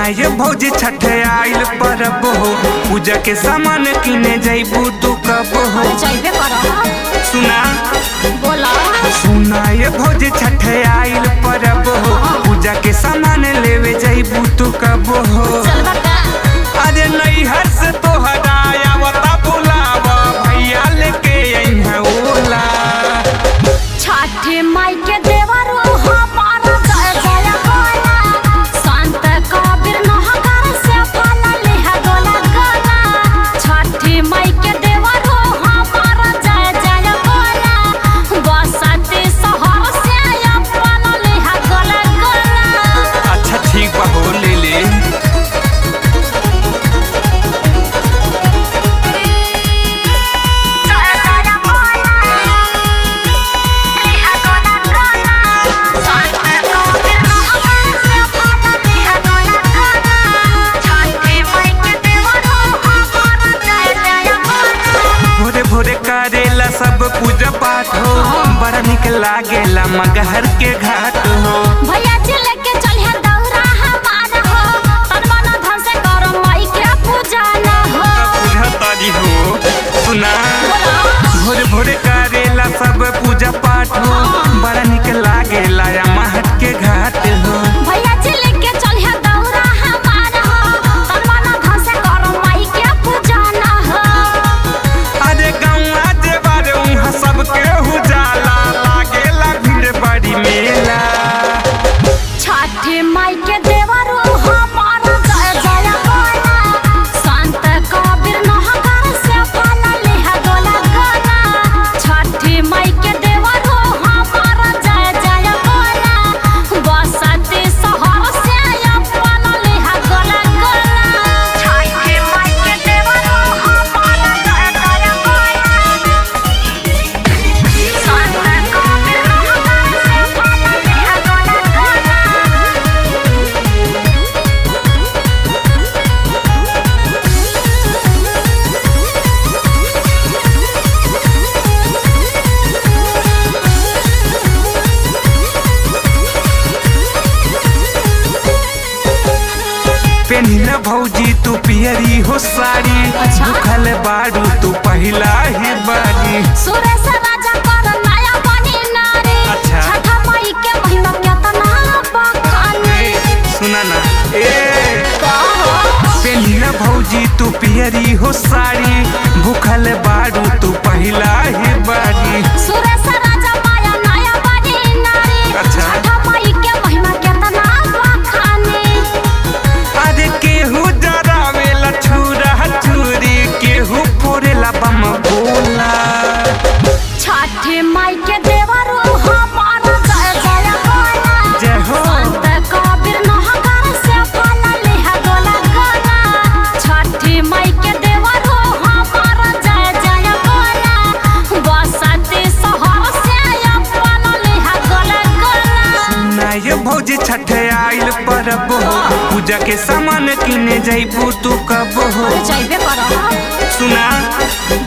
सुनाए भौजी छठ आइल परब हो, पूजा के सामान किने जइबू तू कब हो? जइबे करब। सुना। बोला। सुनाए भौजी छठ आइल परब हो, पूजा के सामान लेवे जइबू तू कब हो? चलबा का? अरे नैहर से तोहरा आवता बुलावा, भैया लेके अइहे ओला। छठ माई के देवरो हमारा जय जय बोला, संत कबीर नहकर से फल लेहा गोला गोला। छठ माई के देवरो हमारा जय जय बोला, बसती शहर से फल लेहा गोला गोला। अच्छा ठीक बा हो, ले ले। जय जय बोला लेहा गोला गोला, संत कबीर नहकर से फल लेहा गोला गोला। छठ माई के देवरो हमारा जय जय बोला। भोरे भोरे करेला सब पूजा पाठ हो, बड़ा निक लागेला मगहर के घाट हो। भैया जी लेके चलिहे दौरा हमारा हो, तन मन धन से करो माई के पूजा न हो। पूजा तारी हो। सुना, भोरे भोरे करेला सब पूजा पाठ हो, बड़ा निक लागेला महट के घाट हो। भैया जी लेके चलिहे दौरा हमारा हो, तन मन धन से करो माई के पूजा न हो। अरे गौआ जे बारे उहाँ सबके उजाला, लागेला भीड़ बड़ी मेला। छठ माई के देवरो हमारा जय जय बोला, संत कबीर नहकर से फल लेहा गोला गोला। छठ माई के देवरो हमारा जय जय बोला, बसती शहर से फल लेहा गोला गोला। छठ माई के देवरो हमारा जय जय बोला, संत कबीर नहकर से फल लेहा गोला गोला। पेनिला भौजी तू पियरी हो साड़ी, अच्छा। भूखल बारू तू पहिला ही बारी। सुरेश राजा कर नया बनी नारी। अच्छा। छठ माई के महिमा केतना बखानी। सुना ना ए, पेनिला भौजी तू पियरी हो साड़ी, भूखल बारू तू पहिला ही बारी। सुरेश राजा माया नया बनी नारी। अच्छा। छठ माई के महिमा केतना बखानी। अरे केहू जरावेला छुरा छुरी, केहू फोड़ेला बम गोला। छठ माई के देवरो हमारा जय जय बोला, जय हो। संत कबीर नहकर से फल लेहा गोला गोला। छठ माई के देवरो हमारा जय जय बोला, बसती शहर से फल लेहा गोला गोला। सुनाए भौजी छठ आइल परब हो, पूजा के सामान किने जइबू तू कब हो? जइबे करब। सुना।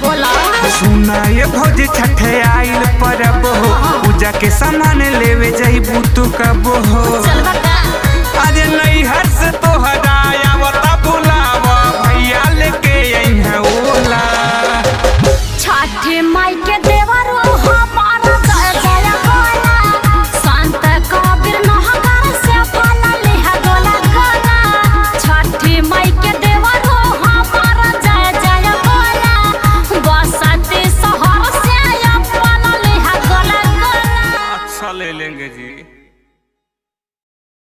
बोला। सुनाए भौजी छठ आइल परब हो, पूजा के सामान